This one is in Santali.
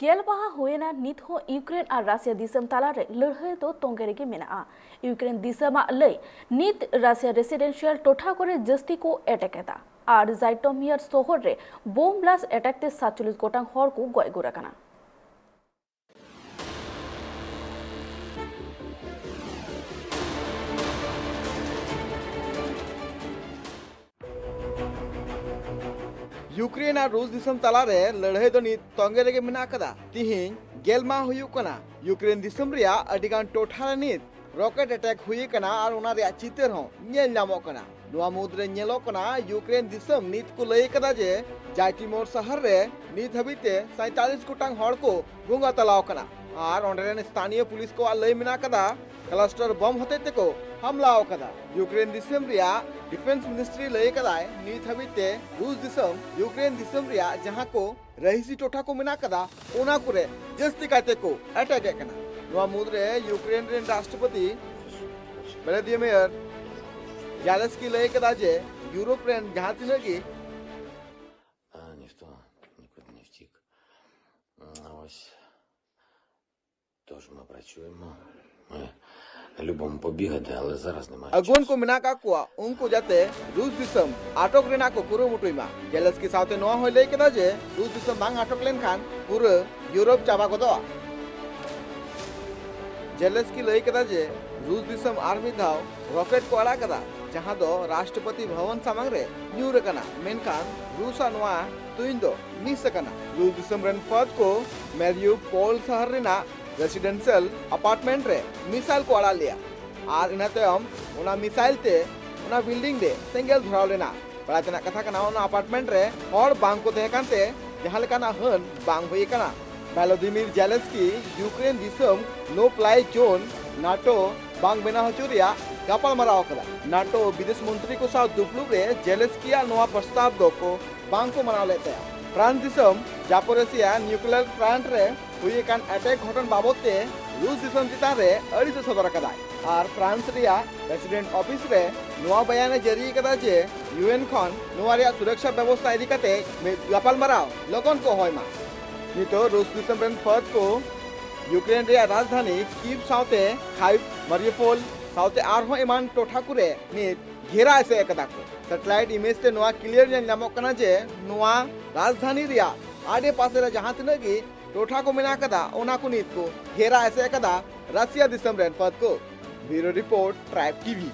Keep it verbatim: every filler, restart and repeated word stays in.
ᱜᱮᱞ ᱢᱟᱦᱟ ᱦᱩᱭᱮᱱᱟ, ᱱᱤᱛ ᱦᱚᱸ ᱤᱭᱩᱠᱨᱮᱱ ᱟᱨ ᱨᱟᱥᱤᱭᱟ ᱫᱤᱥᱚᱢ ᱛᱟᱞᱟᱨᱮ ᱞᱟᱹᱲᱦᱟᱹᱭ ᱫᱚ ᱛᱚᱸᱜᱮ ᱨᱮᱜᱮ ᱢᱮᱱᱟᱜᱼᱟ᱾ ᱤᱭᱩᱠᱨᱮᱱ ᱫᱤᱥᱚᱢᱟᱜ ᱞᱟᱹᱭ, ᱱᱤᱛ ᱨᱟᱥᱤᱭᱟ ᱨᱮᱥᱤᱰᱮᱱᱥᱤᱭᱟᱞ ᱴᱚᱴᱷᱟ ᱠᱚᱨᱮ ᱡᱟᱹᱥᱛᱤ ᱠᱚ ᱮᱴᱮᱠ ᱮᱫᱟ ᱟᱨ ᱡᱟᱭᱴᱚᱢᱤᱭᱟᱨ ᱥᱚᱦᱚᱨ ᱨᱮ ᱵᱳᱢ ᱵᱞᱟᱥᱴ ᱮᱴᱮᱠ ᱛᱮ ᱥᱟᱛᱪᱚᱞᱞᱤᱥ ᱜᱚᱴᱟᱝ ᱦᱚᱲ ᱠᱚ ᱜᱚᱡ ᱜᱩᱨ ᱟᱠᱟᱱᱟ᱾ ᱤᱭᱩᱠᱨᱮᱱ ᱟᱨ ᱨᱩᱥ ᱫᱤᱥᱚᱢ ᱛᱟᱞᱟᱨᱮ ᱞᱟᱹᱲᱦᱟᱹᱭ ᱫᱚ ᱱᱤᱛ ᱛᱚᱸᱜᱮ ᱨᱮᱜᱮ ᱢᱮᱱᱟᱜ ᱟᱠᱟᱫᱟ᱾ ᱛᱤᱦᱤᱧ ᱜᱮᱞ ᱢᱟᱦᱟ ᱦᱩᱭᱩᱜ ᱠᱟᱱᱟ, ᱤᱭᱩᱠᱨᱮᱱ ᱫᱤᱥᱚᱢ ᱨᱮᱭᱟᱜ ᱟᱹᱰᱤ ᱜᱟᱱ ᱴᱚᱴᱷᱟ ᱨᱮ ᱱᱤᱛ ᱨᱚᱠᱮᱴ ᱮᱴᱮᱠ ᱦᱩᱭ ᱟᱠᱟᱱᱟ ᱟᱨ ᱚᱱᱟ ᱨᱮᱭᱟᱜ ᱪᱤᱛᱟᱹᱨ ᱦᱚᱸ ᱧᱮᱞ ᱧᱟᱢᱚᱜ ᱠᱟᱱᱟ᱾ ᱱᱚᱣᱟ ᱢᱩᱫᱽᱨᱮ ᱧᱮᱞᱚᱜ ᱠᱟᱱᱟ, ᱤᱭᱩᱠᱨᱮᱱ ᱫᱤᱥᱚᱢ ᱱᱤᱛ ᱠᱚ ᱞᱟᱹᱭ ᱟᱠᱟᱫᱟ ᱡᱮ ᱡᱟᱭᱴᱤᱢᱳᱨ ᱥᱟᱦᱟᱨ ᱨᱮ ᱱᱤᱛ ᱦᱟᱹᱵᱤᱡ ᱛᱮ ᱥᱟᱸᱭᱛᱟᱞᱤᱥ ᱜᱚᱴᱟᱝ ᱦᱚᱲ ᱠᱚ ᱵᱚᱸᱜᱟ ᱛᱟᱞᱟᱣ ᱟᱠᱟᱱᱟ ᱟᱨ ᱚᱸᱰᱮ ᱨᱮᱱ ᱥᱛᱷᱟᱱᱤᱭᱚ ᱯᱩᱞᱤᱥ ᱠᱚᱣᱟᱜ ᱞᱟᱹᱭ ᱢᱮᱱᱟᱜ ᱟᱠᱟᱫᱟ, ᱠᱞᱟᱥᱴᱟᱨ ᱵᱚᱢ ᱦᱚᱛᱮᱡ ᱛᱮᱠᱚ ᱦᱟᱢᱞᱟ ᱟᱠᱟᱫᱟ᱾ ᱤᱭᱩᱠᱨᱮᱱ ᱫᱤᱥᱚᱢ ᱨᱮᱭᱟᱜ ᱰᱤᱯᱷᱮᱱᱥ ᱢᱤᱱᱤᱥᱴᱨᱤ ᱞᱟᱹᱭ ᱟᱠᱟᱫᱟᱭ, ᱱᱤᱛ ᱦᱟᱹᱵᱤᱡ ᱛᱮ ᱨᱩᱥ ᱫᱤᱥᱚᱢ ᱤᱭᱩᱠᱨᱮᱱ ᱫᱤᱥᱚᱢ ᱨᱮᱭᱟᱜ ᱡᱟᱦᱟᱸ ᱠᱚ ᱨᱟᱹᱦᱤᱥᱤ ᱴᱚᱴᱷᱟ ᱠᱚ ᱢᱮᱱᱟᱜ ᱟᱠᱟᱫᱟ, ᱚᱱᱟ ᱠᱚᱨᱮ ᱡᱟᱹᱥᱛᱤ ᱠᱟᱭᱛᱮ ᱠᱚ ᱮᱴᱮᱠ ᱮᱫ ᱠᱟᱱᱟ᱾ ᱱᱚᱣᱟ ᱢᱩᱫᱽᱨᱮ ᱤᱭᱩᱠᱨᱮᱱ ᱨᱮᱱ ᱨᱟᱥᱴᱨᱚᱯᱚᱛᱤ ᱵᱷᱞᱟᱫᱤᱢᱤᱨ ᱡᱟᱞᱮᱥᱠᱤ ᱞᱟᱹᱭ ᱠᱮᱫᱟ ᱡᱮ ᱤᱭᱩᱨᱳᱯ ᱨᱮᱱ ᱡᱟᱦᱟᱸ ᱛᱤᱱᱟᱹᱜ ᱜᱮ А ніхто нікуди не втік. М, Ось. Тож ми працюємо. Ми любимо побігати, але зараз немає. ᱟᱹᱜᱩᱣᱟᱹᱱ ᱠᱚ ᱪасу. ᱢᱮᱱᱟᱜ ᱟᱠᱟᱫ ᱠᱚᱣᱟ, ᱩᱱᱠᱩ ᱡᱟᱛᱮ ᱨᱩᱥ ᱫᱤᱥᱚᱢ ᱟᱴᱚᱠ ᱨᱮᱱᱟᱜ ᱠᱚ ᱠᱩᱨᱩᱢᱩᱴᱩᱭ ᱢᱟ᱾ ᱡᱮᱞᱮᱥᱠᱤ ᱥᱟᱶᱛᱮ ᱱᱚᱣᱟ ᱦᱚᱸᱭ ᱞᱟᱹᱭ ᱠᱮᱫᱟ ᱡᱮ ᱨᱩᱥ ᱫᱤᱥᱚᱢ ᱵᱟᱝ ᱟᱴᱚᱠ ᱞᱮᱱᱠᱷᱟᱱ ᱯᱩᱨᱟᱹ ᱤᱭᱩᱨᱳᱯ ᱪᱟᱵᱟ ᱜᱚᱫᱚᱜᱼᱟ᱾ ᱡᱮᱞᱮᱥᱠᱤ ᱞᱟᱹᱭ ᱠᱮᱫᱟ ᱡᱮ ᱨᱩᱥ ᱫᱤᱥᱚᱢ ᱟᱨ ᱢᱤᱫ ᱫᱷᱟᱣ ᱨᱚᱠᱮᱴ ᱠᱚ ᱟᱲᱟᱜ ᱠᱟᱫᱟ, ᱡᱟᱦᱟᱸ ᱫᱚ ᱨᱟᱥᱴᱨᱚᱯᱚᱛᱤ ᱵᱷᱚᱵᱚᱱ ᱥᱟᱢᱟᱝ ᱨᱮ ᱧᱩᱨ ᱟᱠᱟᱱᱟ, ᱢᱮᱱᱠᱷᱟᱱ ᱨᱩᱥ ᱟᱜ ᱱᱚᱣᱟ ᱛᱩᱧ ᱫᱚ ᱢᱤᱥ ᱟᱠᱟᱱᱟ᱾ ᱨᱩᱥ ᱫᱤᱥᱚᱢ ᱨᱮᱱ ᱯᱷᱟᱹᱫ ᱠᱚ ᱢᱮᱨᱤᱭᱩᱯᱳᱞ ᱥᱟᱦᱟᱨ ᱨᱮᱱᱟᱜ ᱨᱮᱥᱤᱰᱮᱱᱥᱤᱭᱟᱞ ᱟᱯᱟᱨᱴᱢᱮᱱᱴ ᱨᱮ ᱢᱤᱥᱟᱭᱤᱞ ᱠᱚ ᱟᱲᱟᱜ ᱞᱮᱫᱼᱟ ᱟᱨ ᱤᱱᱟᱹ ᱛᱟᱭᱚᱢ ᱚᱱᱟ ᱢᱤᱥᱟᱭᱤᱞ ᱛᱮ ᱚᱱᱟ ᱵᱤᱞᱰᱤᱝ ᱨᱮ ᱥᱮᱸᱜᱮᱞ ᱫᱷᱚᱨᱟᱣ ᱞᱮᱱᱟ᱾ ᱵᱟᱲᱟᱭ ᱛᱮᱱᱟᱜ ᱠᱟᱛᱷᱟ ᱠᱟᱱᱟ, ᱚᱱᱟ ᱟᱯᱟᱨᱴᱢᱮᱱᱴ ᱨᱮ ᱦᱚᱲ ᱵᱟᱝ ᱠᱚ ᱛᱟᱦᱮᱸ ᱠᱟᱱᱛᱮ ᱡᱟᱦᱟᱸ ᱞᱮᱠᱟᱱᱟᱜ ᱦᱟᱹᱱ ᱵᱟᱝ ᱦᱩᱭ ᱟᱠᱟᱱᱟ᱾ ᱵᱷᱞᱟᱫᱤᱢᱤᱨ ᱡᱮᱞᱮᱱᱥᱠᱤ ᱤᱭᱩᱠᱨᱮᱱ ᱫᱤᱥᱚᱢ ᱱᱳ ᱯᱞᱟᱭ ᱡᱳᱱ, ᱱᱟᱴᱳ, ᱵᱟᱝ ᱵᱮᱱᱟᱣ ᱦᱚᱪᱚ ᱨᱮᱭᱟᱜ ᱜᱟᱯᱟᱞᱢᱟᱨᱟᱣ ᱟᱠᱟᱫᱟ᱾ ᱱᱟᱴᱳ ᱵᱤᱫᱮᱥ ᱢᱚᱱᱛᱨᱤ ᱠᱚ ᱥᱟᱶ ᱫᱩᱯᱲᱩᱵ ᱨᱮ ᱡᱮᱞᱮᱱᱥᱠᱤᱭᱟᱜ ᱱᱚᱣᱟ ᱯᱨᱚᱥᱛᱟᱵ ᱫᱚᱠᱚ ᱵᱟᱝ ᱠᱚ ᱢᱟᱱᱟᱣ ᱞᱮᱫ ᱛᱟᱭᱟ᱾ ᱯᱷᱨᱟᱱᱥ ᱫᱤᱥᱚᱢ ᱡᱟᱯᱳᱨᱮᱥᱤᱭᱟ ᱱᱤᱭᱩᱠᱞᱤᱭᱟᱨ ᱯᱞᱟᱱᱴ ᱨᱮ ᱦᱩᱭ ᱟᱠᱟᱱ ᱮᱴᱮᱠ ᱜᱷᱚᱴᱚᱱ ᱵᱟᱵᱚᱫ ᱛᱮ ᱨᱩᱥ ᱫᱤᱥᱚᱢ ᱪᱮᱛᱟᱱ ᱨᱮ ᱟᱹᱲᱤᱥ ᱮ ᱥᱚᱫᱚᱨ ᱟᱠᱟᱫᱟᱭ ᱟᱨ ᱯᱷᱨᱟᱱᱥ ᱨᱮᱭᱟᱜ ᱯᱨᱮᱥᱤᱰᱮᱱᱴ ᱚᱯᱷᱤᱥ ᱨᱮ ᱱᱚᱣᱟ ᱵᱚᱭᱟᱱ ᱮ ᱡᱟᱹᱨᱤ ᱟᱠᱟᱫᱟ ᱡᱮ ᱤᱭᱩ ᱮᱱ ᱠᱷᱚᱱ ᱱᱚᱣᱟ ᱨᱮᱭᱟᱜ ᱥᱩᱨᱚᱠᱥᱟ ᱵᱮᱵᱚᱥᱛᱷᱟ ᱤᱫᱤ ᱠᱟᱛᱮ ᱢᱤᱫ ᱜᱟᱯᱟᱞᱢᱟᱨᱟᱣ ᱞᱚᱜᱚᱱ ᱠᱚ ᱦᱚᱦᱚᱭ ᱢᱟ᱾ ᱱᱤᱛᱚᱜ ᱨᱩᱥ ᱫᱤᱥᱚᱢ ᱨᱮᱱ ᱯᱷᱟᱹᱫ ᱠᱚ ᱭᱩᱠᱨᱮᱱ ᱨᱮᱭᱟᱜ ᱨᱟᱡᱽᱫᱷᱟᱱᱤ ᱠᱤᱵᱷ ᱥᱟᱶᱛᱮ ᱠᱷᱟᱭᱤᱵ, ᱢᱟᱨᱤᱭᱩᱯᱳᱞ ᱥᱟᱶᱛᱮ ᱟᱨᱦᱚᱸ ᱮᱢᱟᱱ ᱴᱚᱴᱷᱟ ᱠᱚᱨᱮ ᱱᱤᱛ ᱜᱷᱮᱨᱟ ᱮᱥᱮᱫ ᱟᱠᱟᱫᱟ ᱠᱚ᱾ ᱥᱮᱴᱮᱞᱟᱭᱤᱴ ᱤᱢᱮᱡᱽ ᱛᱮ ᱱᱚᱣᱟ ᱠᱞᱤᱭᱟᱨ ᱧᱮᱞ ᱧᱟᱢᱚᱜ ᱠᱟᱱᱟ ᱡᱮ ᱱᱚᱣᱟ ᱨᱟᱡᱽᱫᱷᱟᱱᱤ ᱨᱮᱭᱟᱜ ᱟᱰᱮ ᱯᱟᱥᱮ ᱨᱮ ᱡᱟᱦᱟᱸ ᱛᱤᱱᱟᱹᱜ ᱜᱮ ᱴᱚᱴᱷᱟ ᱠᱚ ᱢᱮᱱᱟᱜ ᱟᱠᱟᱫᱟ, ᱚᱱᱟ ᱠᱚ ᱱᱤᱛ ᱠᱚ ᱜᱷᱮᱨᱟ ᱮᱥᱮᱫ ᱟᱠᱟᱫᱟ ᱨᱟᱥᱤᱭᱟ ᱫᱤᱥᱚᱢ ᱨᱮᱱ ᱯᱷᱟᱹᱫ ᱠᱚ᱾ ᱵᱤᱭᱩᱨᱳ ᱨᱤᱯᱳᱨᱴ, ᱴᱨᱟᱭᱤᱵᱽ ᱴᱤᱵᱷᱤ᱾